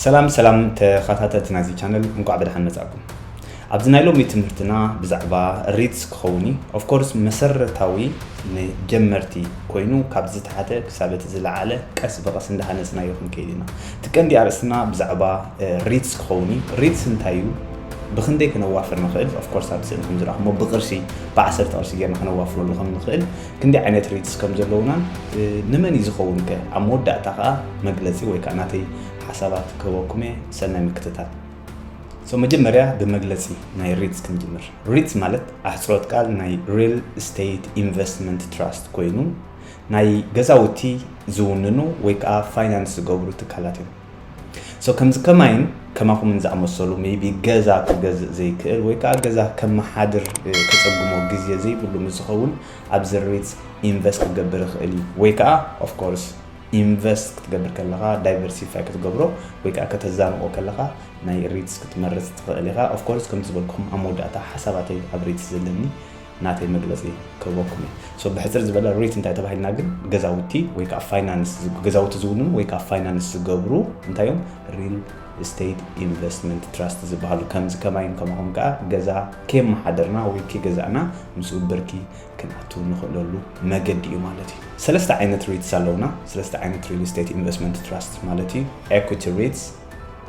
ሰላም ሰላም ተኸታተልቲ ናይዚ ቻነል፣ እንኳዕ ብደሓን መጻእኩም። ኣብዚ ናይ ሎሚ ትምህርትና ብዛዕባ ሪትስ ክኸውን እዩ። Of course መሰረታዊ ንጀመርቲ ኮይኑ፣ ካብ ዝተሓተ ክሳብ እቲ ዝለዓለ ቀስ ብቐስ እንዳሃነጽናዮ ክንከይድ ኢና። እቲ ቀንዲ ኣርእስትና ብዛዕባ ሪትስ ክኸውን እዩ። ሪትስ እንታይ እዩ? ብኽንደይ ክነዋፍር ንኽእል? Of course ኣብ ስእሊ ከም ዝረኣኹሞ ብቕርሺ፣ ብዓሰርተ ቅርሺ ጌርና ክነዋፍረሉ ከም ንኽእል፣ ክንደይ ዓይነት ሪትስ ከም ዘለውናን ንመን እዩ ዝኸውን ከ? ኣብ መወዳእታ ከኣ መግለጺ ወይ ከኣ ናተይ ሓሳባት ክህበኩም እየ። ሰናይ ምክትታል። So መጀመርያ ብመግለጺ ናይ ሪትስ ክንጅምር። ሪትስ ማለት ኣሕጽሮት ቃል ናይ ሪል ስቴት ኢንቨስትመንት ትራስት ኮይኑ፣ ናይ ገዛውቲ ዝውንኑ ወይ ከኣ ፋይናንስ ዝገብሩ ትካላት እዮም። So ከምዚ ከማይን ከማኹምን ዝኣመሰሉ maybe ገዛ ክገዝእ ዘይክእል ወይ ከኣ ገዛ ከመሓድር፣ እ፣ ክጸግሞ ግዜ ዘይብሉ ምስ ዝኸውን ኣብዚ ሪትስ ኢንቨስት ክገብር ይኽእል እዩ። ወይ ከኣ of course ኢንቨስት ክትገብር ከለኻ ዳይቨርሲፋይ ክትገብሮ ወይ ከኣ ከተዛንቆ ከለኻ ናይ ሪትስ ክትመርጽ ትኽእል ኢኻ። Of course ከምቲ ዝበልኩኹም ኣብ መወዳእታ ሓሳባተይ ኣብ ሪትስ ዘለኒ ናተይ መግለጺ ክህበኩም እየ። So ብሕጽር ዝበለ ሪት እንታይ ተባሂልና ግን ገዛውቲ ወይ ከኣ ፋይናንስ ዝ-፣ ገዛውቲ ዝውንኑ ወይ ከኣ ፋይናንስ ዝገብሩ እንታይ እዮም? ሪል ስቴት ኢንቨስትመንት ትራስት ዝበሃሉ። ከምዚ ከማይን ከማኹም ከኣ ገዛ ከየመሓደርና ወይ ከይገዛእና ምስኡ ብርኪ ክንኣቱ ንኽእለሉ መገዲ እዩ ማለት እዩ። ሰለስተ ዓይነት ሪትስ ኣለውና። ሰለስተ ዓይነት ሪል ስቴት ኢንቨስትመንት ትራስት ማለት እዩ። ኤኩቲ ሪትስ፣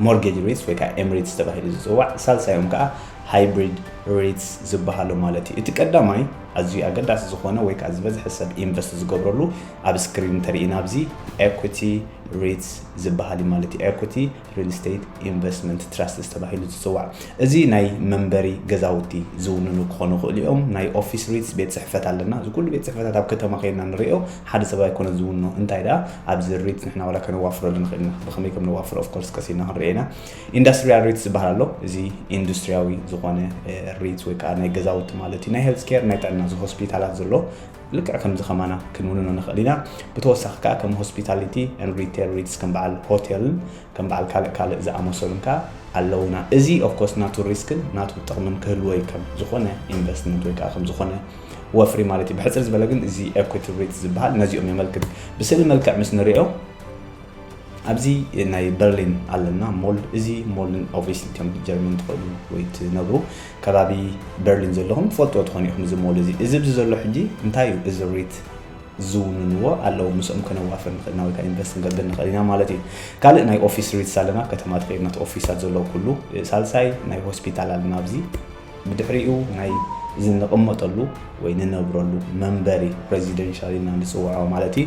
ሞርጌጅ ሪትስ ወይ ከዓ ኤምሪትስ ተባሂሉ ዝፅዋዕ፣ ሳልሳዮም ከዓ ሃይብሪድ ሪትስ ዝበሃሉ ማለት እዩ። እቲ ቀዳማይ ኣዝዩ ኣገዳሲ ዝኾነ ወይ ከዓ ዝበዝሐ ሰብ ኢንቨስት ዝገብረሉ ኣብ ስክሪን ተርእይና ኣብዚ ኤኩቲ ሪትስ ዝበሃል እዩ ማለት እዩ። ኤኩቲ ሪል ስቴት ኢንቨስትመንት ትራስትስ ተባሂሉ ዝፅዋዕ፣ እዚ ናይ መንበሪ ገዛውቲ ዝውንኑ ክኾኑ ይኽእሉ እዮም። ናይ ኦፊስ ሪትስ ቤት ፅሕፈት ኣለና። እዚ ኩሉ ቤት ፅሕፈታት ኣብ ከተማ ከይድና ንሪኦ ሓደ ሰብ ኣይኮነ ዝውኖ። እንታይ ደኣ ኣብዚ ሪትስ ንሕና ዋላ ከነዋፍረሉ ንኽእል ኢና። ብኸመይ ከም ነዋፍሮ of course ቀስ ኢልና ክንሪኦ ኢና። ኢንዱስትሪያል ሪትስ ዝበሃል ኣሎ። እዚ ኢንዱስትሪያዊ ዝኾነ፣ እ፣ ሪትስ ወይ ከዓ ናይ ገዛውቲ ማለት እዩ። ናይ ሄልዝ ኬር፣ ናይ ጥዕና፣ እዚ ሆስፒታላት ዘሎ ልክዕ ከምዚ ከማና ክንውንኖ ንኽእል ኢና። ብተወሳኺ ከዓ ከም ሆስፒታሊቲ ኤንድ ሪቴል ሪትስ ከም በዓል ሆቴልን ከም በዓል ካልእ ካልእ ዝኣመሰሉን ከዓ ኣለውና። እዚ of course ናቱ ሪስክን ናቱ ጥቕምን ክህልዎ እዩ። ከም ዝኾነ ኢንቨስትመንት ወይ ከዓ ከም ዝኾነ ወፍሪ ማለት እዩ። ብሕፅር ዝበለ ግን እዚ ኤኩቲ ሪትስ ዝበሃል ነዚኦም የመልክት። ብስእሊ መልክዕ ምስ ንሪኦ ኣብዚ ናይ በርሊን ኣለና ሞል። እዚ ሞል obviously ከም ጀርመን ትኸዱ ወይ ትነብሩ ከባቢ በርሊን ዘለኹም ትፈልጥዎ ትኾኑ ኢኹም። እዚ ሞል እዚ፣ እዚ ኣብዚ ዘሎ ሕጂ እንታይ እዩ? እዚ ሪት ዝውንንዎ ኣለዉ። ምስኦም ከነዋፍር ንኽእል ኢና ወይ ከዓ ኢንቨስት ክንገብር ንኽእል ኢና ማለት እዩ። ካልእ ናይ ኦፊስ ሪትስ ኣለና። ከተማ ተኸይድና እቲ ኦፊሳት ዘለዎ ኩሉ። ሳልሳይ ናይ ሆስፒታል ኣለና ኣብዚ። ብድሕሪኡ ናይ እዚ ንቕመጠሉ ወይ ንነብረሉ መንበሪ ሬዚደንሻል ኢልና ንፅውዖ ማለት እዩ።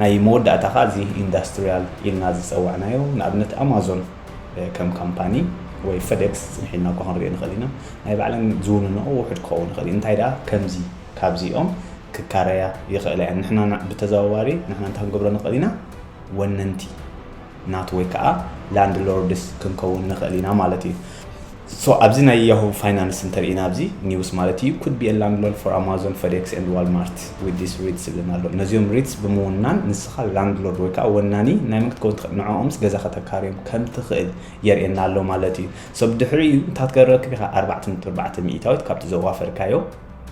ናይ መወዳእታ ከዓ እዚ ኢንዳስትሪያል ኢልና ዝፀዋዕናዮ፣ ንኣብነት ኣማዞን፣ እ፣ ከም ካምፓኒ ወይ ፌዴክስ ፅንሕ ኢልና እኳ ክንሪኦ ንኽእል ኢና። ናይ ባዕለን ዝውንንኦ ውሑድ ክኸውን ይኽእል እዩ። እንታይ ደኣ ከምዚ ካብዚኦም ክካረያ ይኽእላ እየን። ንሕና ና-፣ ብተዘዋዋሪ ንሕና እንታይ ክንገብሮ ንኽእል ኢና? ወነንቲ ናቱ ወይ ከዓ ላንድሎርድስ ክንከውን ንኽእል ኢና ማለት እዩ። So ኣብዚ ናይ ያሁ ፋይናንስ እንተርኢና ኣብዚ ኒውስ ማለት እዩ፣ could be a landlord for Amazon, FedEx and Walmart with this ሪትስ ዝብለና ኣሎ። ነዚኦም ሪትስ ብምውናን ንስኻ ላንድሎርድ ወይ ከዓ ወናኒ ናይ መን ክትከውን ትኽእል? ንዕኦምስ ገዛ ከተካርዮም ከም ትኽእል የርእየና ኣሎ ማለት እዩ። So ብድሕሪኡ እንታይ ክትረክብ ኢኻ? ኣርባዕተ ነጥቢ ኣርባዕተ ሚእታዊት ካብቲ ዘዋፈርካዮ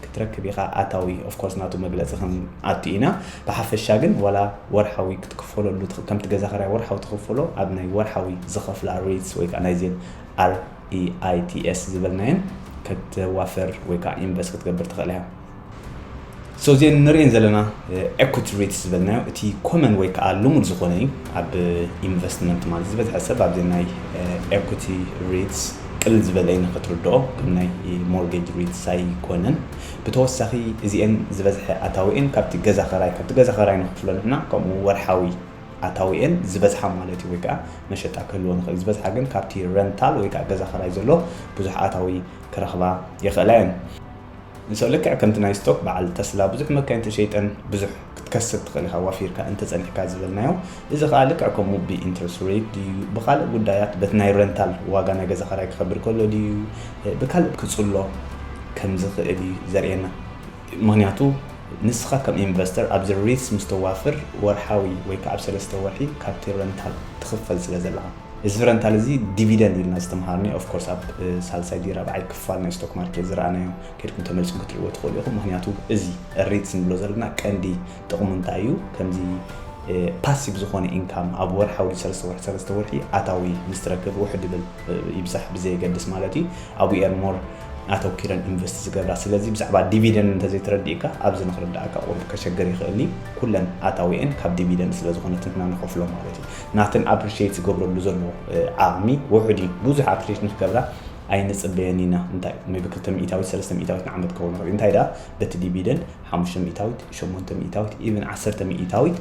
ክትረክብ ኢኻ ኣታዊ። Of course ናቱ መግለፂ ክንኣቱ ኢና። ብሓፈሻ ግን ዋላ ወርሓዊ ክትክፈለሉ ትኽእል፣ ከምቲ ገዛ ኽራይ ወርሓዊ ትኽፈሎ ኣብ ናይ ወርሓዊ ዝኸፍላ ሬትስ ወይ ከዓ ናይዚን ኣር ኢ ኣይ ቲ ኤስ ዝበልናየን ከተዋፍር ወይ ከዓ ኢንቨስት ክትገብር ትኽእል እያ። So እዚአን ንሪኤን ዘለና ኤኩቲ ሬትስ ዝበልናዮ እቲ ኮመን ወይ ከዓ ልሙድ ዝኾነ እዩ ኣብ ኢንቨስትመንት ማለት ዝበዝሐ ሰብ ኣብዚ ናይ ኤኩቲ ሬትስ ቅልል ዝበለ እዩ ንክትርድኦ፣ ከም ናይ ሞርጌጅ ሬትስ ኣይኮነን። ብተወሳኺ እዚአን ዝበዝሐ ኣታዊአን ካብቲ ገዛ ኸራይ፣ ካብቲ ገዛ ኸራይ ንክፍሎ ንሕና ከምኡ ወርሓዊ ኣታዊአን ዝበዝሓ ማለት እዩ፣ ወይ ከዓ መሸጣ ክህልዎ ንኽእል ዝበዝሓ ግን ካብቲ ረንታል ወይ ከዓ ገዛ ኸራይ ዘሎ ብዙሕ ኣታዊ ክረኽባ ይኽእላ እየን። ንሶ ልክዕ ከምቲ ናይ ስቶክ በዓል ተስላ ብዙሕ መካይን ተሸይጠን ብዙሕ ክትከስብ ትኽእል ኢኻ ዋፊርካ እንተጸኒሕካ ዝበልናዮ፣ እዚ ኸኣ ልክዕ ከምኡ ብኢንትረስት ሬት ድዩ ብኻልእ ጉዳያት በቲ ናይ ረንታል ዋጋ ናይ ገዛ ኸራይ ክኸብር ከሎ ድዩ ብካልእ ክጽሎ ከም ዝኽእል እዩ ዘርእየና። ምኽንያቱ ንስኻ ከም ኢንቨስተር ኣብዚ ሪትስ ምስ ተዋፍር ወርሓዊ ወይ ከዓ ኣብ ሰለስተ ወርሒ ካብቲ ረንታል ትኽፈል ስለ ዘለኻ። እዚ ረንታል እዚ ዲቪደንድ ኢልና ዝተምሃርናዮ፣ ኦፍኮርስ ኣብ ሳልሳይ ድዩ ራብዓይ ክፋል ናይ ስቶክ ማርኬት ዝረኣናዮ ከይድኩም ተመሊስኩም ክትርእይዎ ትኽእሉ ኢኹም። ምኽንያቱ እዚ ሪትስ ንብሎ ዘለና ቀንዲ ጥቕሙ እንታይ እዩ? ከምዚ ፓሲቭ ዝኾነ ኢንካም ኣብ ወርሓዊ ሰለስተ ወርሒ ሰለስተ ወርሒ ኣታዊ ምስ ትረክብ ውሕድ ይብል ይብዛሕ ብዘየገድስ ማለት እዩ። ኣብ ር ሞር ኣተኪረን ኢንቨስት ዝገብራ። ስለዚ ብዛዕባ ዲቪደንድ እንተዘይተረዲእካ ኣብዚ ንክርዳእካ ቁሩብ ከሸገር ይኽእል እዩ። ኩለን ኣታዊኤን ካብ ዲቪደንድ ስለዝኾነት ንሕና ንኸፍሎ ማለት እዩ። ናተን ኣፕሪሺየት ዝገብረሉ ዘሎ ዓቕሚ ውሑድ እዩ። ብዙሕ ኣፕሪሺየት ንክገብራ ኣይንፅበየን ኢና። እንታይ ቢ ክልተ ሚእታዊት ሰለስተ ሚእታዊት ንዓመት ክኸውን ይኽእል። እንታይ ደኣ በቲ ዲቪደንድ ሓሙሽተ ሚእታዊት ሸሞንተ ሚእታዊት ኢቨን ዓሰርተ ሚእታዊት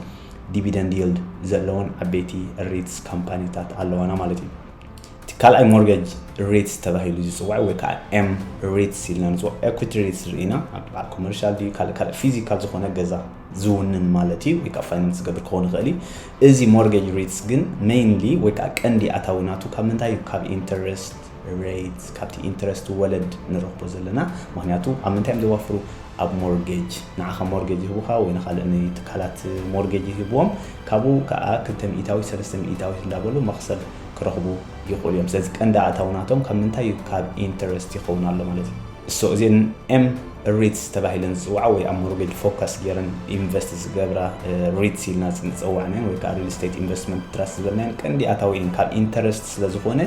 ዲቪደንድ ይልድ ዘለዎን ዓበይቲ ሬትስ ካምፓኒታት ኣለዋና ማለት እዩ። እቲ ካልኣይ ሞርጌጅ ሬትስ ተባሂሉ ዝፅዋዕ ወይ ከዓ ኤም ሬትስ ኢልና ንፅዋዕ ኤኩቲ ሬትስ ርኢና ኣብ በዓል ኮመርሻል ድዩ ካልእ ካልእ ፊዚካል ዝኾነ ገዛ ዝውንን ማለት እዩ ወይ ከዓ ፋይናንስ ዝገብር ክኸውን ይኽእል እዩ። እዚ ሞርጌጅ ሬትስ ግን ሜይንሊ ወይ ከዓ ቀንዲ ኣታዊ ናቱ ካብ ምንታይ እዩ? ካብ ኢንተረስት ሬት ካብቲ ኢንተረስት ወለድ ንረኽቦ ዘለና። ምክንያቱ ኣብ ምንታይ እዮም ዘዋፍሩ? ኣብ ሞርጌጅ ንዓኻ ሞርጌጅ ይህቡኻ ወይ ንካልእ ንትካላት ሞርጌጅ ይህብዎም። ካብኡ ከዓ ክልተ ሚእታዊት ሰለስተ ሚእታዊት እንዳበሉ መኽሰብ ክረኽቡ ይኽእሉ እዮም። ስለዚ ቀንዲ ኣታዊ ናቶም ካብ ምንታይ እዩ? ካብ ኢንተረስት ይኸውን ኣሎ ማለት እዩ። እሶ እዚን ኤም ሪትስ ተባሂለን ዝፅዋዓ ወይ ኣብ ሞርጌጅ ፎካስ ገይረን ኢንቨስት ዝገብራ ሪትስ ኢልና ንፀዋዕናየን ወይ ከዓ ሪል ስቴት ኢንቨስትመንት ትራስት ዝበልናየን ቀንዲ ኣታዊን ካብ ኢንተረስት ስለዝኾነ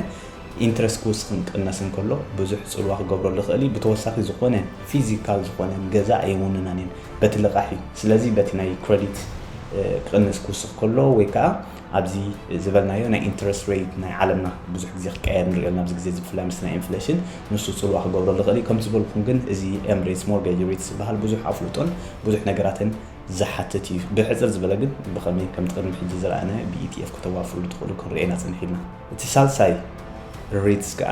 ኢንትረስት ክውስኽን ክቕነስን ከሎ ብዙሕ ፅልዋ ክገብረሉ ይኽእል እዩ። ብተወሳኺ ዝኾነ ፊዚካል ዝኾነ ገዛ ኣይውንናን እየን በቲ ልቓሕ እዩ። ስለዚ በቲ ናይ ክረዲት ክቕንስ ክውስኽ ከሎ ወይ ከዓ ኣብዚ ዝበልናዮ ናይ ኢንትረስት ሬት ናይ ዓለምና ብዙሕ ግዜ ክቀየር ንሪኦ ኣብዚ ግዜ እዚ ብፍላይ ምስ ናይ ኢንፍሌሽን ንሱ ፅልዋ ክገብረሉ ይኽእል እዩ። ከም ዝበልኩም ግን እዚ ኤምሬትስ ሞርጌጅ ሬትስ ዝበሃል ብዙሕ ኣፍልጦን ብዙሕ ነገራትን ዝሓትት እዩ። ብሕፅር ዝበለ ግን ብኸመይ ከምቲ ቅድሚ ሕጂ ዝረኣናዮ ብኢቲኤፍ ከተዋፍርሉ ትኽእሉ ክንሪኤና ፅንሕ ኢልና። እቲ ሳልሳይ ሬትስ ከዓ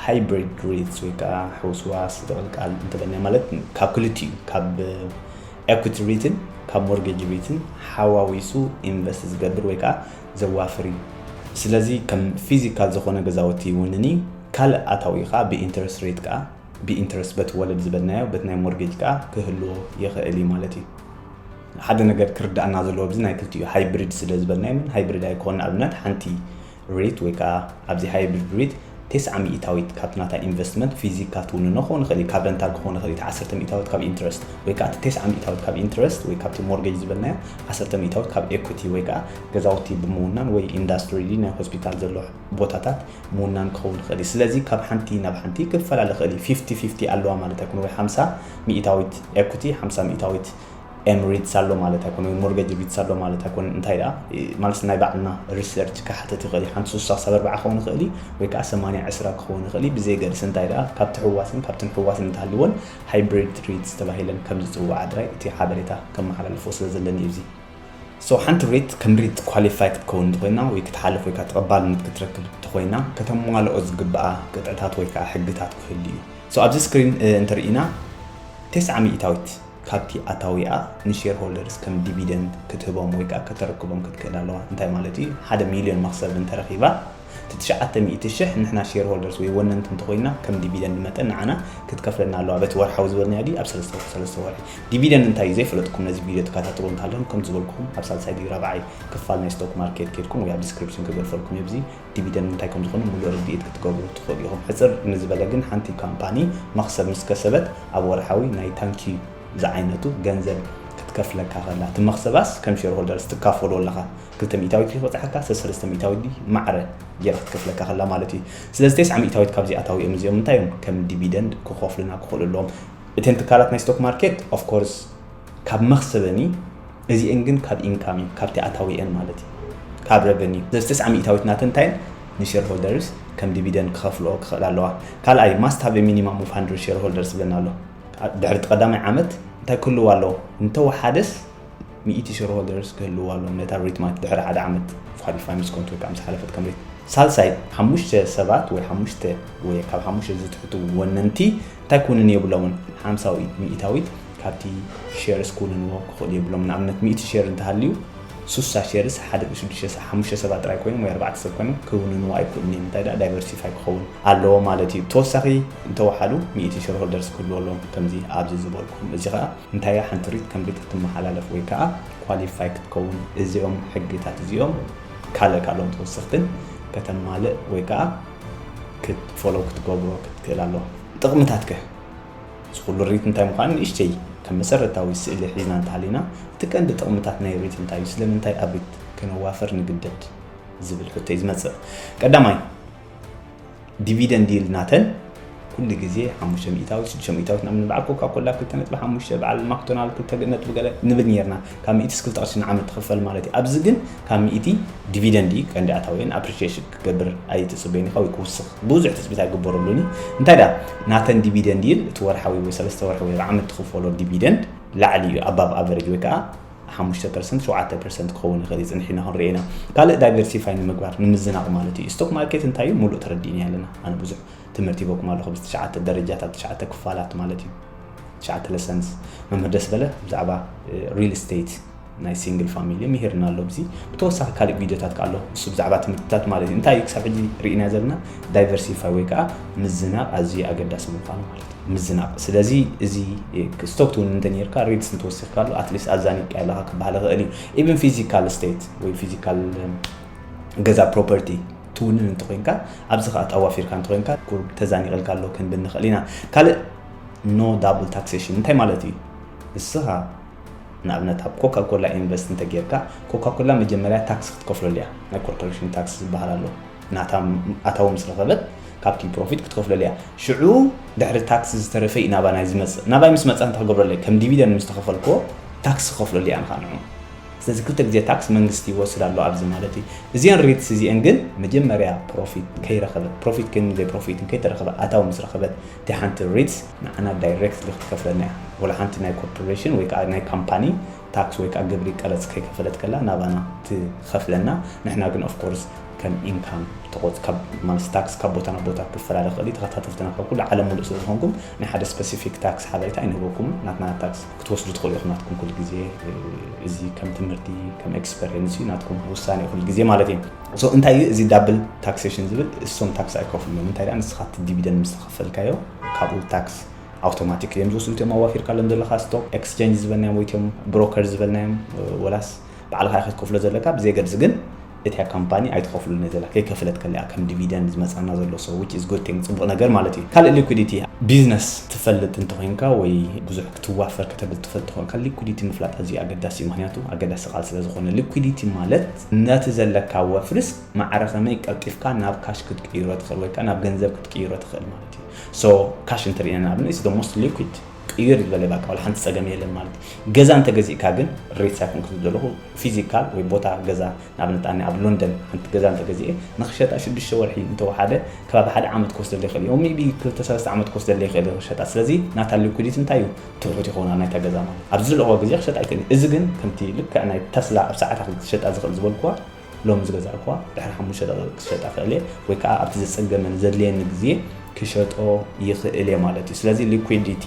ሃይብሪድ ሬትስ ወይ ከዓ ሕውስዋስ ዝቕልቃል እንተበልና ማለት ካብ ክልቲኡ ካብ ኤኩቲ ሬትን ካብ ሞርጌጅ ሬትን ሓዋዊሱ ኢንቨስት ዝገብር ወይ ከዓ ዘዋፍር እዩ። ስለዚ ከም ፊዚካል ዝኾነ ገዛውቲ ይውንን እዩ። ካልእ ኣታዊ ከዓ ብኢንተረስት ሬት ከዓ ብኢንተረስት በቲ ወለድ ዝበልናዮ በቲ ናይ ሞርጌጅ ከዓ ክህልዎ ይኽእል እዩ ማለት እዩ። ሓደ ነገር ክርዳእና ዘለዎ ኣብዚ ናይ ክልቲኡ ሃይብሪድ ስለ ዝበልናዮ ምን ሃይብሪድ ኣይኮን ኣብነት ሓንቲ ሬት ወይ ከዓ ኣብዚ ሃይብሪድ ሬት ተስዓ ሚእታዊት ካብቲ ናታ ኢንቨስትመንት ፊዚካ ትውንኖ ክኾን ይኽእል እዩ። ካብ ረንታል ክኾን ይኽእል እዩ። ዓሰርተ ሚእታዊት ካብ ኢንትረስት ወይ ከዓ እቲ ተስዓ ሚእታዊት ካብ ኢንትረስት ወይ ካብቲ ሞርጌጅ ዝበልናዮ ዓሰርተ ሚእታዊት ካብ ኤኩቲ ወይ ከዓ ገዛውቲ ብምውናን ወይ ኢንዳስትሪ ናይ ሆስፒታል ዘሎ ቦታታት ምውናን ክኸውን ይኽእል እዩ። ስለዚ ካብ ሓንቲ ናብ ሓንቲ ክፈላለ ይኽእል እዩ። ፊፍቲ ፊፍቲ ኣለዋ ማለት ኣይኮነ ወይ ሓምሳ ሚእታዊት ኤኩቲ ሓምሳ ሚእታዊት ኤምሪትስ ኣሎ ማለት ኣይኮነ ወይ ሞርጌጅ ሪትስ ኣሎ ማለት ኣይኮነ። እንታይ ደኣ ማለት ናይ ባዕልና ሪሰርች ክሓተት ይኽእል እዩ። ሓንቲ ስሳ ክሳብ ኣርባዓ ክኸውን ይኽእል እዩ ወይ ከዓ ሰማንያ ዕስራ ክኸውን ይኽእል እዩ። ብዘይገድስ እንታይ ደኣ ካብ ትሕዋስን ካብ ትንሕዋስን እንተሃልዎን ሃይብሪድ ሪትስ ተባሂለን ከም ዝፅዋዓ ጥራይ እቲ ሓበሬታ ከመሓላልፎ ስለ ዘለኒ እዩ። እዚ ሶ ሓንቲ ሬት ከም ሬት ኳሊፋይ ክትከውን እንተኮይና ወይ ክትሓልፍ ወይ ከዓ ተቐባልነት ክትረክብ እንተኮይና ከተሟልኦ ዝግብኣ ቅጥዕታት ወይ ከዓ ሕግታት ክህሉ እዩ። ሶ ኣብዚ ስክሪን እንተርኢና ተስዓ ሚእታዊት ካብቲ ኣታዊኣ ንሼር ሆልደርስ ከም ዲቪደንድ ክትህቦም ወይ ከዓ ከተረክቦም ክትክእል ኣለዋ። እንታይ ማለት እዩ? ሓደ ሚልዮን መክሰብ እንተረኪባ እቲ ትሽዓተ ሚእቲ ሽሕ ንሕና ሼር ሆልደርስ ወይ ወነንቲ እንተኮይና ከም ዲቪደንድ መጠን ንዓና ክትከፍለና ኣለዋ። በቲ ወርሓዊ ዝበልናዮ ድዩ ኣብ ሰለስተ ወርሒ ሰለስተ ወርሒ። ዲቪደንድ እንታይ እዩ ዘይፈለጥኩም ነዚ ቪድዮ ትከታተሉ እንተሃለኹም ከም ዝበልኩኹም ኣብ ሳልሳይ ድዩ ራብዓይ ክፋል ናይ ስቶክ ማርኬት ኬድኩም ወይ ኣብ ዲስክሪፕሽን ክገድፈልኩም እዩ። እዚ ዲቪደንድ እንታይ ከም ዝኾነ ሙሉእ ርድኢት ክትገብሩ ትኽእሉ ኢኹም። ሕፅር ንዝበለ ግን ሓንቲ ካምፓኒ መኽሰብ ምስ ከሰበት ኣብ ወርሓዊ ናይ ታንኪዩ ዝዓይነቱ ገንዘብ ክትከፍለካ ከላ እቲ መኽሰባስ ከም ሼር ሆልደርስ ትካፈሎ ኣለኻ። ክልተ ሚእታዊት ድዩ ክበፅሓካ ሰለስተ ሚእታዊት ድዩ ማዕረ ጌራ ክትከፍለካ ከላ ማለት እዩ። ስለዚ ተስዓ ሚእታዊት ካብዚ ኣታዊኦም እዚኦም እንታይ እዮም ከም ዲቪደንድ ክኸፍሉና ክኽእሉ ኣለዎም። እተን ትካላት ናይ ስቶክ ማርኬት ኦፍኮርስ ካብ መኽሰበን እዩ። እዚአን ግን ካብ ኢንካም እዩ ካብቲ ኣታዊአን ማለት እዩ ካብ ረቨኒ። ስለዚ ተስዓ ሚእታዊት ናተን እንታይ ንሼር ሆልደርስ ከም ዲቪደንድ ክኸፍልኦ ክኽእል ኣለዋ። ካልኣይ ማስት ሃቭ ሚኒማም ኦፍ ሃንድረድ ሼር ሆልደርስ ዝብለና ኣሎ። ድሕሪ እቲ ቀዳማይ ዓመት እንታይ ክህልዎ ኣለዎ? እንተወሓደስ ሚእቲ ሸርሆልደርስ ክህልዎ ኣለዎም ነታ ሪት ማለት ድሕሪ ሓደ ዓመት ኳሊፋይ ምስ ኮንት ወይ ከዓ ምስ ሓለፈት ከም ሪት። ሳልሳይ ሓሙሽተ ሰባት ወይ ሓሙሽተ ወይ ካብ ሓሙሽተ ዝትሕቱ ወነንቲ እንታይ ክውንን የብሎምን ሓምሳ ሚእታዊት ካብቲ ሼርስ ክውንንዎ ክኽእሉ የብሎም። ንኣብነት ሚእቲ ሼር እንተሃልዩ ሱሳ ሼርስ ሓደ ሽዱሽተ ሓሙሽተ ሰባት ጥራይ ኮይኖም ወይ ኣርባዕተ ሰብ ኮይኖም ክውንንዎ ኣይክእሉን እዮም። እንታይ ደኣ ዳይቨርሲፋይ ክኸውን ኣለዎ ማለት እዩ። ተወሳኺ እንተወሓዱ ሚእቲ ሸርሆልደርስ ክህልዎ ኣለዎም ከምዚ ኣብዚ ዝበልኩም። እዚ ከዓ እንታይ ሓንቲ ሪት ከም ሪት ክትመሓላለፍ ወይ ከዓ ኳሊፋይ ክትከውን እዚኦም ሕግታት እዚኦም ካልእ ካልኦም ተወሰኽትን ከተማልእ ወይ ከዓ ክትፎሎ ክትገብሮ ክትክእል ኣለዋ። ጥቕምታት ከ እዚ ኩሉ ሪት እንታይ ምዃኑ ንእሽተይ ከም መሰረታዊ ስእሊ ሒዝና እንተሃሊና፣ እቲ ቀንዲ ጥቕምታት ናይ ሪት እንታይ እዩ? ስለምንታይ ኣብ ሪት ከነዋፈር ንግደድ? ዝብል ሕቶ እዩ ዝመጽእ። ቀዳማይ፣ ዲቪደንድ ይል ናተን ኩሉ ግዜ ሓሙሽተ ሚእታዊት፣ ሽዱሽተ ሚእታዊት፣ ንኣብነት በዓል ኮካ ኮላ ክልተ ነጥቢ ሓሙሽተ፣ በዓል ማክዶናልድ ክልተ ነጥቢ ገለ ንብል ነርና። ካብ ሚእቲ እስክልተ ቅርሺ ንዓመት ትኽፈል ማለት እዩ። ኣብዚ ግን ካብ ሚእቲ ዲቪደንድ እዩ ቀንዲ ኣታዊን ኣፕሪሺየሽን ክገብር ኣይትጽበይን ኢኻ ወይ ክውስኽ ብዙሕ ትጽቢት ኣይግበረሉን እዩ። እንታይ ደኣ ናተን ዲቪደንድ ይል እቲ ወርሓዊ ወይ ሰለስተ ወርሒ ወይ ዓመት ትኽፈሎ ዲቪደንድ ላዕሊ እዩ፣ ኣባብ ኣቨሬጅ ወይ ከዓ ሓሙሽተ ፐርሰንት ሸውዓተ ፐርሰንት ክኸውን ይኽእል እዩ፣ ጽንሒና ክንርኢ ኢና። ካልእ ዳይቨርሲፋይ ንምግባር ንምዝናቕ ማለት እዩ። ስቶክ ማርኬት እንታይ እዩ ሙሉእ ተረዲእና ኣለና። ኣነ ብዙሕ ትምህርቲ ሂበኩም ኣለኹ፣ ብዚ ትሽዓተ ደረጃታት፣ ትሽዓተ ክፋላት ማለት እዩ። ትሽዓተ ለሰንስ መምህር ደስ በለ ብዛዕባ ሪል ስቴት ናይ ሲንግል ፋሚሊ ምሂርና ኣሎ። ብዚ ብተወሳኺ ካልእ ቪዲዮታት ከ ኣሎ፣ እሱ ብዛዕባ ትምህርትታት ማለት እዩ። እንታይ እዩ ክሳብ ሕጂ ርኢና ዘለና ዳይቨርሲፋይ ወይ ከዓ ምዝናቕ ኣዝዩ ኣገዳሲ ምዃኑ ማለት እዩ። ምዝናቕ። ስለዚ እዚ ስቶክ ትውንን እንተነርካ፣ ሪትስ እንተወሲኽካ ኣሎ፣ ኣትሊስት ኣዛኒቅካ ኣለኻ ክበሃል ይኽእል እዩ። ኢቨን ፊዚካል ስቴት ወይ ፊዚካል ገዛ ፕሮፐርቲ ትውንን እንተኮይንካ፣ ኣብዚ ከዓ ተዋፊርካ እንተኮይንካ፣ ቁሩብ ተዛኒቕልካ ኣሎ ክንብል ንኽእል ኢና። ካልእ ኖ ዳብል ታክሴሽን እንታይ ማለት እዩ? ንስኻ ንኣብነት ኣብ ኮካ ኮላ ኢንቨስት እንተጌርካ፣ ኮካ ኮላ መጀመርያ ታክስ ክትከፍለሉ እያ። ናይ ኮርፖሬሽን ታክስ ዝበሃል ኣሎ። ናታ ኣታዊ ምስ ረኸበት ካብቲ ፕሮፊት ክትከፍለሉ እያ። ሽዑ ድሕሪ ታክስ ዝተረፈ እዩ ናባና ዝመጽእ። ናባይ ምስ መጽእ እንታይ ክገብረለይ? ከም ዲቪደንድ ምስ ተኸፈልክዎ ታክስ ክኸፍለሉ እያ ንኻ ንዑ። ስለዚ ክልተ ግዜ ታክስ መንግስቲ ይወስድ ኣሎ ኣብዚ ማለት እዩ። እዚአን ሬትስ እዚአን ግን መጀመርያ ፕሮፊት ከይረኸበት፣ ፕሮፊት ከይን ዘይፕሮፊትን ከይተረኸበ ኣታዊ ምስ ረኸበት፣ እቲ ሓንቲ ሬትስ ንዓና ዳይሬክትሊ ክትከፍለና እያ። ወላ ሓንቲ ናይ ኮርፖሬሽን ወይ ከዓ ናይ ካምፓኒ ታክስ ወይ ከዓ ግብሪ ቀረፅ ከይከፈለት ከላ ናባና ትኸፍለና። ንሕና ግን ኦፍኮርስ ከም ኢንካም ተቆፅ ካብ ማለት ታክስ ካብ ቦታ ናብ ቦታ ክፈላለ ይኽእል እዩ። ተኸታተልትና ካብ ኩሉ ዓለም ሙሉእ ስለ ዝኾንኩም ናይ ሓደ ስፔሲፊክ ታክስ ሓበሬታ ኣይንህበኩምን። ናትና ታክስ ክትወስዱ ትኽእሉ ኢኹም ናትኩም ኩሉ ግዜ። እዚ ከም ትምህርቲ ከም ኤክስፐሪየንስ እዩ፣ ናትኩም ውሳኔ እዩ ኩሉ ግዜ ማለት እዩ። ሶ እንታይ እዩ እዚ ዳብል ታክሴሽን ዝብል? እሶም ታክስ ኣይከፍሉን እዮም። እንታይ ደኣ ንስኻ እቲ ዲቪደንድ ምስ ተኸፈልካዮ ካብኡ ታክስ ኣውቶማቲክ እዮም ዝወስዱ። እቲኦም ኣዋፊርካሎም ዘለኻ ስቶክ ኤክስቼንጅ ዝበልናዮም ወይ እቲኦም ብሮከር ዝበልናዮም ወላስ ባዕልኻ ኢኻ ክትከፍሎ ዘለካ። ብዘየገድስ ግን እቲያ ካምፓኒ ኣይትኸፍሉን እየ ዘላ፣ ከይከፍለት ከሊኣ ከም ዲቪደንድ ዝመጻና ዘሎ። So which is good thing፣ ጽቡቕ ነገር ማለት እዩ። ካልእ ሊኩዲቲ፣ ቢዝነስ ትፈልጥ እንተኾይንካ ወይ ብዙሕ ክትዋፈር ከተብል ትፈልጥ ተኾይንካ፣ ሊኩዲቲ ምፍላጥ ኣዝዩ ኣገዳሲ እዩ። ምኽንያቱ ኣገዳሲ ቃል ስለ ዝኾነ። ሊኩዲቲ ማለት ነቲ ዘለካ ወፍርስ ማዕረ ከመይ ቀልጢፍካ ናብ ካሽ ክትቅይሮ ትኽእል ወይ ከዓ ናብ ገንዘብ ክትቅይሮ ትኽእል ማለት እዩ። So ካሽ እንተሪእና ንኣብነት is the most liquid፣ ቅይር ዝበለ ባቃ ዋላ ሓንቲ ጸገም የለን ማለት እዩ። ገዛ እንተገዚእካ ግን ሬትስ ኣይኮንኩ ዘለኹ፣ ፊዚካል ወይ ቦታ ገዛ ንኣብነት ኣነ ኣብ ሎንደን ሓንቲ ገዛ እንተገዚኤ ንኽሸጣ ሽዱሽተ ወርሒ እንተወሓደ ከባቢ ሓደ ዓመት ክወስደለይ ይኽእል እዩ። ሜቢ ክልተ ሰለስተ ዓመት ክወስደለይ ይኽእል እዩ ክሸጣ። ስለዚ ናታ ሊኩዲቲ እንታይ እዩ? ትሑት ይኸውን ናይታ ገዛ ማለት ኣብዚ ዘለኹዎ ግዜ ክሸጣ ኣይክእል እዩ። እዚ ግን ከምቲ ልክዕ ናይ ተስላ ኣብ ሰዓታ ክትሸጣ ዝኽእል ዝበልኩዋ ሎሚ ዝገዛእኩዋ ድሕሪ ሓሙሽተ ደቂቕ ክሸጣ ክእል እየ፣ ወይ ከዓ ኣብቲ ዘጸገመኒ ዘድልየኒ ግዜ ክሸጦ ይኽእል እየ ማለት እዩ። ስለዚ ሊኩዲቲ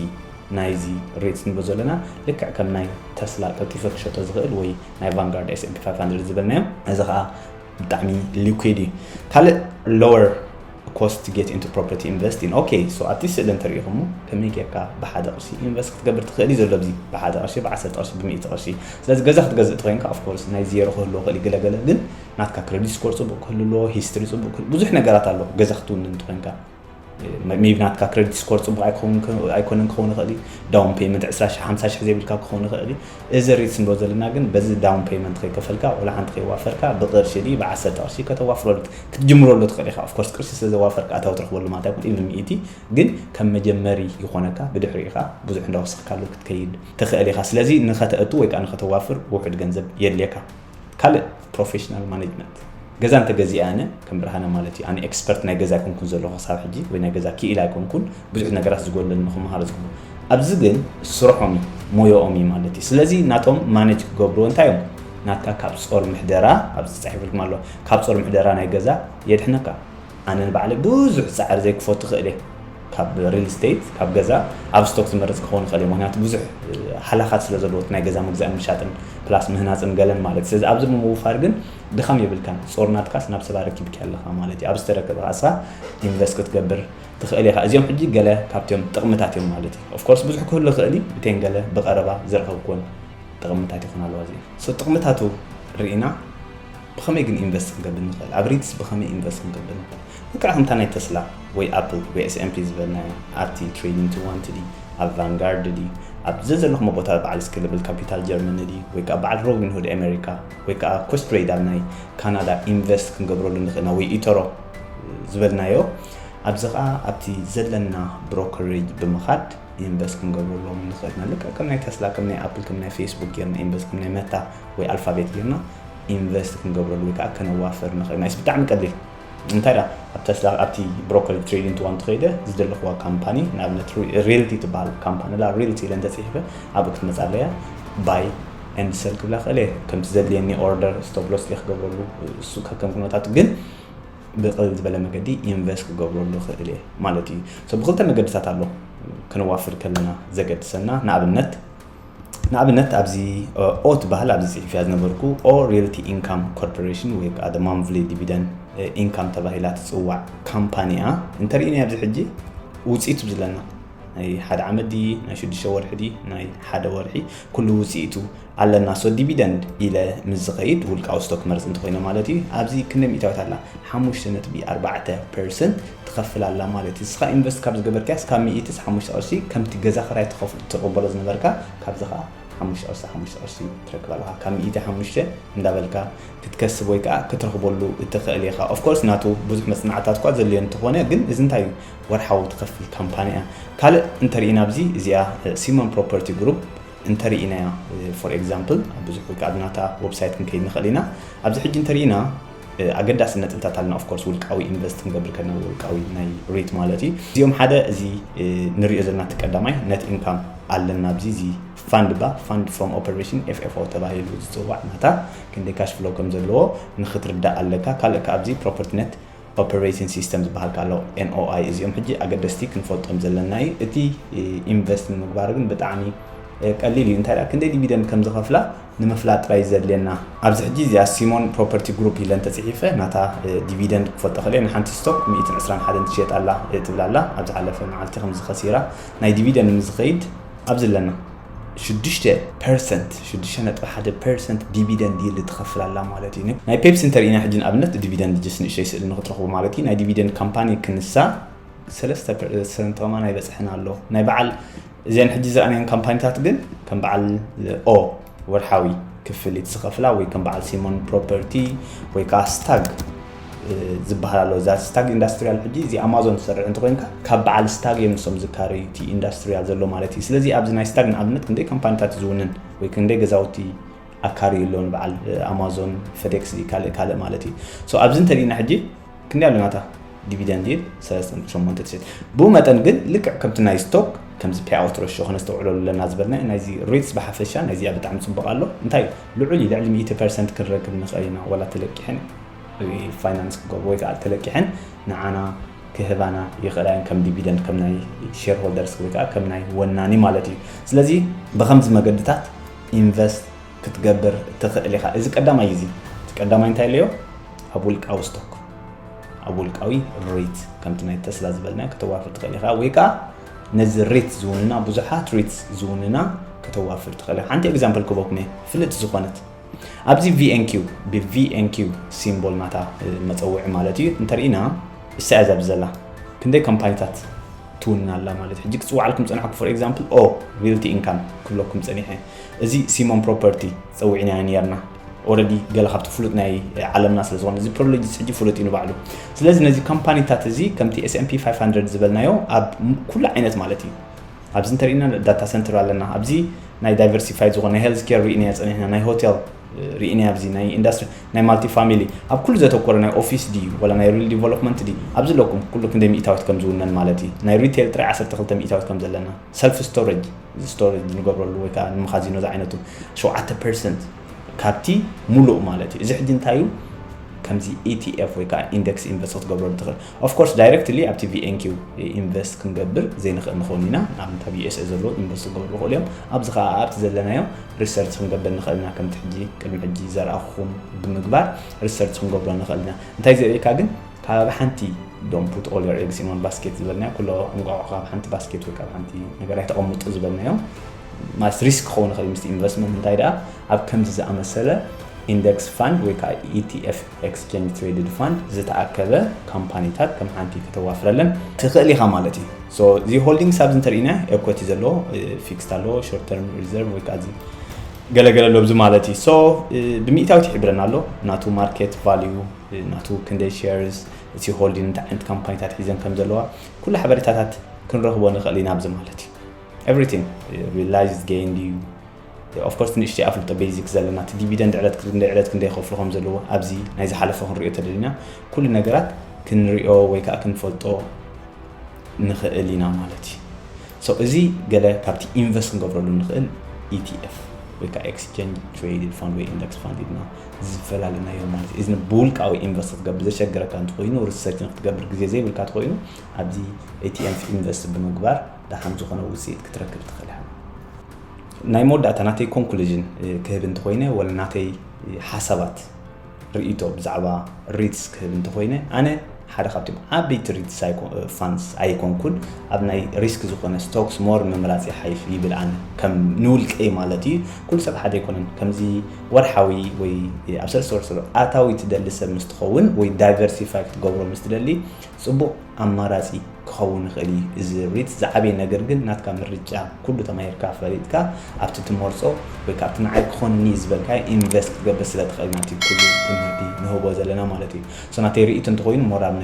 ናይዚ ሬትስ ንብሎ ዘለና ልክዕ ከም ናይ ተስላ ቀልጢፈ ክሸጦ ዝኽእል ወይ ናይ ቫንጋርድ ኤስ ኤን ፒ ፋይቭ ሃንድረድ ዝበልናዮ፣ እዚ ከዓ ብጣዕሚ ሊኩድ እዩ። ካልእ ሎወር cost to get into property invest in። ኦኬ፣ so ኣብቲ ስእሊ እንተሪኢኹሞ ከመይ ጌርካ ብሓደ ቅርሺ ኢንቨስት ክትገብር ትኽእል እዩ ዘሎ ኣብዚ ብሓደ ቅርሺ፣ ብዓሰርተ ቅርሺ፣ ብሚእቲ ቅርሺ። ስለዚ ገዛ ክትገዝእ ተኾይንካ ኦፍኮርስ ናይ ዜሮ ክህልዎ ክእል እዩ፣ ገለገለ ግን ናትካ ክረዲት ስኮር ጽቡቅ ክህሉ ኣለዎ፣ ሂስትሪ ጽቡቅ ክህሉ፣ ብዙሕ ነገራት ኣሎ ገዛ ክትውንን እንተኾይንካ። ሜቢ ናትካ ክረዲት ስኮር ጽቡቅ ኣይኮን-፣ ኣይኮነን ክኸውን ይኽእል እዩ። ዳውን ፔመንት ዕስራ ሺሕ፣ ሓምሳ ሺሕ ዘይብልካ ክኸውን ይኽእል እዩ። እዚ ሬትስ ንብሎ ዘለና ግን በዚ ዳውን ፔመንት ከይከፈልካ፣ ወላ ሓንቲ ከይዋፈርካ፣ ብቅርሺ ድዩ ብዓሰርተ ቅርሺ ከተዋፍረሉ፣ ክትጅምረሉ ትኽእል ኢኻ። ኦፍኮርስ ቅርሺ ስለ ዘዋፈርካ ኣታዊ ትረኽበሉ ማለት ኣይኮን፣ ኢቭን ሚእቲ ግን ከም መጀመሪ ይኾነካ። ብድሕሪኡ ኢኻ ብዙሕ እንዳወሰኽካሉ ክትከይድ ትኽእል ኢኻ። ስለዚ ንኸተእቱ ወይ ከዓ ንኸተዋፍር ውሑድ ገንዘብ የድልየካ። ካልእ ፕሮፌሽናል ማኔጅመንት። ገዛ እንተገዚአ ኣነ ከም ብርሃነ ማለት እዩ። ኣነ ኤክስፐርት ናይ ገዛ ኣይኮንኩን ዘለኹ ክሳብ ሕጂ፣ ወይ ናይ ገዛ ክኢላ ኣይኮንኩን። ብዙሕ ነገራት ዝጎለኒ ክመሃር ዝግቡ። ኣብዚ ግን ስርሖም እዩ፣ ሞያኦም እዩ ማለት እዩ። ስለዚ ናቶም ማኔጅ ክገብርዎ እንታይ እዮም? ናትካ ካብ ጾር ምሕደራ፣ ኣብዚ ተጻሒፉልኩም ኣሎ፣ ካብ ጾር ምሕደራ ናይ ገዛ የድሕነካ። ኣነ ንባዕለይ ብዙሕ ጻዕሪ ዘይክፈቱ ክእል እየ። ካብ ሪል ስቴት፣ ካብ ገዛ፣ ኣብ ስቶክ ዝመርጽ ክኸውን ይኽእል እየ። ምኽንያቱ ብዙሕ ሃላኻት ስለ ዘለዎ፣ እቲ ናይ ገዛ ምግዛእን ምሻጥን ፕላስ ምህናጽን ገለን ማለት። ስለዚ ኣብዚ ብምውፋር ግን ድኻም የብልካን። ጾር ናትካስ ናብ ሰብ ኣረኪብካዮ ኣለኻ ማለት እዩ። ኣብ ዝተረከበ ኻስኻ ኢንቨስት ክትገብር ትኽእል ኢኻ። እዚኦም ሕጂ ገለ ካብቲኦም ጥቕምታት እዮም ማለት እዩ። ኦፍኮርስ ብዙሕ ክህሉ ይኽእል እዩ፣ ብቴን ገለ ብቐረባ ዝረኸብኩዎን ጥቕምታት ይኾና ኣለዋ እዚኦም። ሶ ጥቕምታቱ ርኢና ብኸመይ ግን ኢንቨስት ክንገብር ንኽእል? ኣብ ሪትስ ብኸመይ ኢንቨስት ክንገብር ንኽእል? ልክዕ ከምታ ናይ ተስላ ወይ ኣፕል ወይ ኤስ ኤን ፒ ዝበልናዮ ኣብቲ ትሬዲንግ ቱ ዋንቲ ድዩ፣ ኣብ ቫንጋርድ ድዩ፣ ኣብ ዘዘለኹሞ ቦታ በዓል ስኬለብል ካፒታል ጀርመኒ ድዩ ወይ ከዓ በዓል ሮቢን ሁድ ኣሜሪካ ወይ ከዓ ኮስትሬድ ኣብ ናይ ካናዳ ኢንቨስት ክንገብረሉ ንኽእልና ወይ ኢተሮ ዝበልናዮ ኣብዚ ከዓ ኣብቲ ዘለና ብሮከሬጅ ብምኻድ ኢንቨስት ክንገብረሎም ንኽእልና ልክዕ ከም ናይ ተስላ ከም ናይ ኣፕል ከም ናይ ፌስቡክ ጌርና ኢንቨስት ከም ናይ መታ ወይ ኣልፋቤት ጌርና ኢንቨስት ክንገብረሉ ወይ ከዓ ከነዋፈር ንኽእል ናይስ ብጣዕሚ ቀሊል እንታይ ዳ ኣብ ተስላ ኣብቲ ብሮከር ትሬዲንግ ትዋን ተኸይደ ዝደለኽዋ ካምፓኒ ንኣብነት ሪልቲ ትበሃል ካምፓኒ ላ ሪልቲ ኢለ እንተፅሒፈ ኣብኡ ክትመፃ ኣለያ ባይ ኤንድ ሰል ክብላ ክእል እየ ከምቲ ዘድልየኒ ኦርደር ስቶፕ ሎስ እየ ክገብረሉ እሱ ከከም ኩነታቱ ግን ብቕልል ዝበለ መገዲ ኢንቨስት ክገብረሉ ክእል እየ ማለት እዩ ብክልተ መገድታት ኣሎ ክነዋፍር ከለና ዘገድሰና ንኣብነት ንኣብነት ኣብዚ ኦ ትበሃል ኣብዚ ፅሒፍያ ዝነበርኩ ኦ ሪልቲ ኢንካም ኮርፖሬሽን ወይ ከዓ ማንፍሊ ዲቪደንድ ኢንካም ተባሂላ ትፅዋዕ ካምፓኒያ እንተርኢና ኣብዚ ሕጂ ውፅኢቱ ዝለና ናይ ሓደ ዓመት ድዩ ናይ ሽዱሽተ ወርሒ ድዩ ናይ ሓደ ወርሒ ኩሉ ውፅኢቱ ኣለና ሶ ዲቪደንድ ኢለ ምስ ዝኸይድ ውልቃዊ ስቶክ መርፅ እንተኮይነ ማለት እዩ ኣብዚ ክንደ ሚእታዊት ኣላ ሓሙሽተ ነጥቢ ኣርባዕተ ፐርሰንት ትኸፍል ኣላ ማለት እዩ። ንስኻ ኢንቨስት ካብ ዝገበርካያስ ካብ ሚእቲ ሓሙሽተ ቅርሺ ከምቲ ገዛ ክራይ ትኸፍ- ትቕበሎ ዝነበርካ ካብዚ ኸዓ ሓሙሽተ ቅርሺ ሓሙሽተ ቅርሺ ትረክብ ኣለኻ። ካብ ሚእቲ ሓሙሽተ እንዳበልካ ክትከስብ ወይ ከዓ ክትረኽበሉ እትኽእል ኢኻ። ኦፍኮርስ ናቱ ብዙሕ መፅናዕታት እኳ ዘድልዮ እንተኾነ ግን እዚ እንታይ እዩ ወርሓዊ ትኸፍል ካምፓኒ እያ። ካልእ እንተርኢና ኣብዚ እዚኣ ሲሞን ፕሮፐርቲ ግሩፕ እንተርኢናያ for example ኣብ ብዙሕ ወይ ከዓ ኣብ ናታ ዌብሳይት ክንከይድ ንኽእል ኢና ኣብዚ ሕጂ እንተርኢና ኣገዳሲ ነጥብታት ኣለና of course ውልቃዊ ኢንቨስት ክንገብር ከለና ውልቃዊ ናይ ሬት ማለት እዩ እዚኦም ሓደ እዚ ንሪኦ ዘለና እቲ ቀዳማይ net income ኣለና ኣብዚ እዚ fund ባ fund from operation F F O ተባሂሉ ዝፅዋዕ ናታ ክንደይ cash flow ከም ዘለዎ ንክትርዳእ ኣለካ ካልእ ከዓ ኣብዚ property net operating system ዝበሃል ኣሎ N O I እዚኦም ሕጂ ኣገደስቲ ክንፈልጦም ዘለና እዩ እቲ ኢንቨስት ንምግባር ግን ብጣዕሚ ቀሊል እዩ እንታይ ደኣ ክንደይ ዲቪደንድ ከም ዝኸፍላ ንምፍላጥ ጥራይ ዘድልየና ኣብዚ ሕጂ እዚኣ ሲሞን ፕሮፐርቲ ግሩፕ ኢለ እንተፅሒፈ ናታ ዲቪደንድ ክፈልጦ ከለ ንሓንቲ ስቶክ ሚእትን ዕስራን ሓደን ትሸየጥ ኣላ ትብል ኣላ ኣብ ዝሓለፈ መዓልቲ ከም ዝኸሲራ ናይ ዲቪደንድ ምስ ዝኸይድ ኣብዚ ኣለና ሽዱሽተ ፐርሰንት ሽዱሽተ ነጥቢ ሓደ ፐርሰንት ዲቪደንድ ይል ትኸፍል ኣላ ማለት እዩ ናይ ፔፕሲ እንተርኢና ሕጂ ንኣብነት ዲቪደንድ ጅስ ንእሽተይ ስእሊ ንክትረኽቡ ማለት እዩ ናይ ዲቪደንድ ካምፓኒ ክንሳ ሰለስተ ፐርሰንት ከማን ኣይበፅሕን ኣሎ ናይ በዓል እዚን ሕጂ ዝረኣናየን ካምፓኒታት ግን ከም በዓል ኦ ወርሓዊ ክፍሊት ዝኸፍላ ወይ ከም በዓል ሲሞን ፕሮፐርቲ ወይ ከዓ ስታግ ዝበሃል ኣሎ እዛ ስታግ ኢንዳስትሪያል ሕጂ እዚ ኣማዞን ትሰርሕ እንተኮይንካ ካብ በዓል ስታግ እዮም ንሶም ዝካረዩ እቲ ኢንዳስትሪያል ዘሎ ማለት እዩ ስለዚ ኣብዚ ናይ ስታግ ንኣብነት ክንደይ ካምፓኒታት ዝውንን ወይ ክንደይ ገዛውቲ ኣካርዩ ኣሎ ንበዓል ኣማዞን ፈዴክስ ካልእ ካልእ ማለት እዩ ኣብዚ እንተሪእና ሕጂ ክንደይ ኣሎ ናታ ዲቪደንድ ይል ሰለስተ ነጥቢ ሸሞንተ ትሽዓተ ብኡ መጠን ግን ልክዕ ከምቲ ናይ ስቶክ ከምዚ ፔኣውት ረሾ ከነስተውዕለሉ ኣለና ዝበልና ናይዚ ሬትስ ብሓፈሻ ናይዚኣ ብጣዕሚ ፅቡቅ ኣሎ እንታይ ልዑል እዩ ልዕሊ ሚእቲ ፐርሰንት ክንረክብ ንኽእል ኢና ዋላ ተለቂሐን ፋይናንስ ክገብሩ ወይ ከዓ ተለቂሐን ንዓና ክህባና ይኽእላ እየን ከም ዲቪደንድ ከም ናይ ሼርሆልደርስ ወይ ከዓ ከም ናይ ወናኒ ማለት እዩ ስለዚ ብከምዚ መገድታት ኢንቨስት ክትገብር ትኽእል ኢኻ እዚ ቀዳማይ እዚ እቲ ቀዳማይ እንታይ ኣለዮ ኣብ ውልቃዊ ስቶክ ኣብ ውልቃዊ ሬት ከምቲ ናይ ተስላ ዝበልና ከተዋፍር ትኽእል ኢኻ ወይ ከዓ ነዚ ሬት ዝውንና ብዙሓት ሬት ዝውንና ከተዋፍር ትኽእል ኢኻ ሓንቲ ኤግዛምፕል ክበኩም እየ ፍልጥ ዝኾነት ኣብዚ V N Q ብ V N Q ሲምቦል ናታ መፀውዒ ማለት እዩ እንተርኢና እሳያ ዛብ ዘላ ክንደይ ካምፓኒታት ትውንን ኣላ ማለት ሕጂ ክፅዋዓልኩም ፀናሕኩ for example O Realty Income ክብለኩም ፀኒሐ እዚ ሲሞን ፕሮፐርቲ ፀዊዕና ነርና already ገለ ካብቲ ፍሉጥ ናይ ዓለምና ስለ ዝኾነ እዚ ፕሮሎጂስ ሕጂ ፍሉጥ እዩ ንባዕሉ ስለዚ ነዚ ካምፓኒታት እዚ ከምቲ S&P five hundred ዝበልናዮ ኣብ ኩሉ ዓይነት ማለት እዩ ኣብዚ እንተሪእና ዳታ ሰንተር ኣለና ኣብዚ ናይ ዳይቨርሲፋይ ዝኾነ ናይ ሄልዝ ኬር ርኢናዮ ፀኒሕና ናይ ሆቴል ርኢናዮ ኣብዚ ናይ ኢንዳስትሪ ናይ ማልቲ ፋሚሊ ኣብ ኩሉ ዘተኮረ ናይ ኦፊስ ድዩ ወላ ናይ ሪል ዲቨሎፕመንት ድዩ ኣብዚ ኣለኩም ኩሉ ክንደይ ሚእታዊት ከም ዝውነን ማለት እዩ ናይ ሪቴል ጥራይ ዓሰርተ ክልተ ሚእታዊት ከም ዘለና ሰልፍ ስቶሬጅ እዚ ስቶሬጅ ንገብረሉ ወይ ከዓ ንመኻዚኖ ዝዓይነቱ ሸውዓተ ፐርሰንት ካብቲ ሙሉእ ማለት እዩ እዚ ሕጂ እንታይ እዩ ከምዚ ኢቲኤፍ ወይ ከዓ ኢንደክስ ኢንቨስት ክትገብረሉ ትኽእል ኦፍኮርስ ዳይረክትሊ ኣብቲ ቪኤንኪው ኢንቨስት ክንገብር ዘይንኽእል ንኸውን ኢና ንኣብነት ኣብ ዩኤስኤ ዘለዉ ኢንቨስት ክገብሩ ይኽእሉ እዮም ኣብዚ ከዓ ኣብቲ ዘለናዮ ሪሰርች ክንገብር ንኽእል ኢና ከምቲ ሕጂ ቅድሚ ሕጂ ዘርኣኹም ብምግባር ሪሰርች ክንገብሮ ንኽእል ኢና እንታይ ዘርእየካ ግን ካብ ኣብ ሓንቲ don't put all your eggs in one basket ዝበልናዮ ኩሎ እንቋቑሖ ካብ ሓንቲ ባስኬት ወይ ካብ ሓንቲ ነገር ኣይተቐምጡ ዝበልናዮ ማስ ሪስክ ክኸውን ይኽእል ምስቲ ኢንቨስትመንት እንታይ ደኣ ኣብ ከምዚ ዝኣመሰለ index fund ወይ ከዓ E T F exchange traded fund ዝተኣከበ ካምፓኒታት ከም ሓንቲ ከተዋፍረለን ትኽእል ኢኻ ማለት እዩ። So እዚ holdings ኣብዚ እንተርኢና equity ዘሎ fixed ኣሎ short term reserve ወይ ከዓ እዚ ገለገለ ኣሎ ኣብዚ ማለት እዩ። So ብሚእታዊት ይሕብረና ኣሎ ናቱ market value ናቱ ክንደይ shares እቲ holding እንታይ ዓይነት ካምፓኒታት ሒዘን ከም ዘለዋ ኩሉ ሓበሬታታት ክንረኽቦ ንኽእል ኢና ኣብዚ ማለት እዩ። Everything realized gain ድዩ of course ንእሽተይ ኣፍልጦ basic ዘለና እቲ dividend ዕለት ክንደይ ዕለት ክንደይ ከፍሉ ከም ዘለዎ ኣብዚ ናይ ዝሓለፈ ክንሪኦ ተደሊና ኩሉ ነገራት ክንሪኦ ወይ ከዓ ክንፈልጦ ንኽእል ኢና ማለት እዩ። So እዚ ገለ ካብቲ invest ክንገብረሉ ንኽእል E T F ወይ ከዓ exchange traded fund ወይ index fund ኢልና ዝፈላለናዮ ማለት እዩ። እዚ ብውልቃዊ invest ክትገብር ዘሸገረካ እንተኮይኑ research ክትገብር ግዜ ዘይብልካ ተኮይኑ ኣብዚ E T F invest ብምግባር ደሓን ዝኾነ ውፅኢት ክትረክብ ትኽእል ኢኻ። ናይ መወዳእታ ናተይ conclusion ክህብ እንተኮይነ ወላ ናተይ ሓሳባት ርእይቶ ብዛዕባ REITs ክህብ እንተኮይነ ኣነ ሓደ ካብቶም ዓበይቲ REITs funds ኣይኮንኩን። ኣብ ናይ risk ዝኾነ stocks more ምምራፅ ይሓይሽ ይብል ኣነ ከም ንውልቀይ ማለት እዩ። ኩሉ ሰብ ሓደ ኣይኮነን። ከምዚ ወርሓዊ ወይ ኣብ ሰለስተ ወር ሰብ ኣታዊ ትደሊ ሰብ ምስ ትኸውን ወይ diversify ክትገብሮ ምስ ትደሊ ፅቡቕ ኣማራፂ ክኸውን ይኽእል እዩ እዚ REIT። ዝዓበየ ነገር ግን ናትካ ምርጫ ኩሉ ተማሂርካ ፈሊጥካ ኣብቲ ትመርፆ ወይ ካብቲ ንዓይ ክኾንኒ ዝበልካ invest ክትገብር ስለ ትኽእል ናቲ ኩሉ ትምህርቲ ንህቦ ዘለና ማለት እዩ። So ናተይ ርእይቶ እንተኮይኑ more ኣብ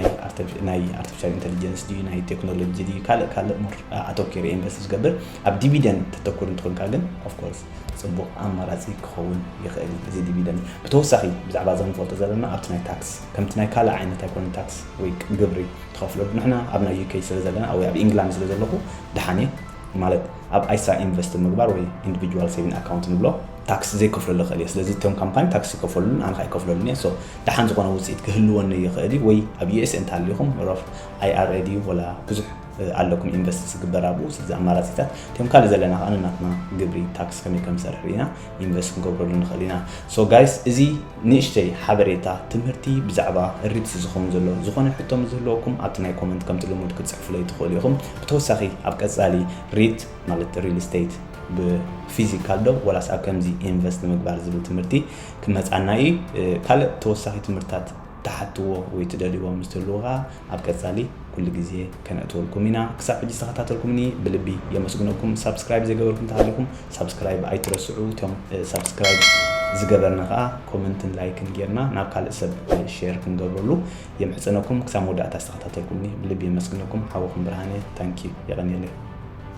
ናይ artificial intelligence ድዩ ናይ technology ድዩ ካልእ ካልእ more ኣተኪረ invest ዝገብር ኣብ dividend ተተኩር እንተኮንካ ግን of course ፅቡቕ ኣማራፂ ክኸውን ይኽእል እዩ እዚ dividend። ብተወሳኺ ብዛዕባ እዚ ክንፈልጦ ዘለና ኣብቲ ናይ tax ከምቲ ናይ ካልእ ዓይነት ኣይኮነ tax ወይ ግብሪ ትኸፍለሉ ንሕና ኣብ ናይ UK ስለ ዘለና ወይ ኣብ England ስለ ዘለኹ ደሓን እየ ማለት ኣብ ISA invest ምግባር ወይ individual saving account ንብሎ tax ዘይከፍለሉ ይኽእል እየ። ስለዚ እቶም ካምፓኒ tax ይከፈሉን ኣነ ከዓ ይከፍለሉን እየ። So ደሓን ዝኾነ ውፅኢት ክህልወኒ ይኽእል እዩ ወይ ኣብ USA እንተሃሊኹም ሮፍ IRA ድዩ ወላ ብዙሕ ኣለኩም invest ዝግበር ኣብኡ። ስለዚ ኣማራፂታት እቶም ካልእ ዘለና ከዓ ንናትና ግብሪ tax ከመይ ከም ዝሰርሕ ርኢና invest ክንገብረሉ ንኽእል ኢና። So guys እዚ ንእሽተይ ሓበሬታ ትምህርቲ ብዛዕባ REITs ዝኸውን ዘሎ ዝኾነ ሕቶ ዝህልወኩም ኣብቲ ናይ comment ከምቲ ልሙድ ክትፅሕፉለይ ትኽእሉ ኢኹም። ብተወሳኺ ኣብ ቀፃሊ REIT ማለት real estate ብ physical ዶ ወላስ ኣብ ከምዚ invest ንምግባር ዝብል ትምህርቲ ክመፃና እዩ። ካልእ ተወሳኺ ትምህርትታት ትሓትዎ ወይ ትደልይዎ ምስ ትህልዉ ከዓ ኣብ ቀፃሊ ኩሉ ግዜ ከነእትወልኩም ኢና። ክሳብ ሕጂ ዝተኸታተልኩምኒ ብልቢ የመስግነኩም። Subscribe ዘይገበርኩም እንተሃሊኹም subscribe ኣይትረስዑ። እቶም subscribe ዝገበርና ከዓ comment ን like ን ጌርና ናብ ካልእ ሰብ share ክንገብረሉ የምሕፀነኩም። ክሳብ መወዳእታ ዝተኸታተልኩምኒ ብልቢ የመስግነኩም። ሓወኹም ብርሃነ ታንኪ የቐንየለይ።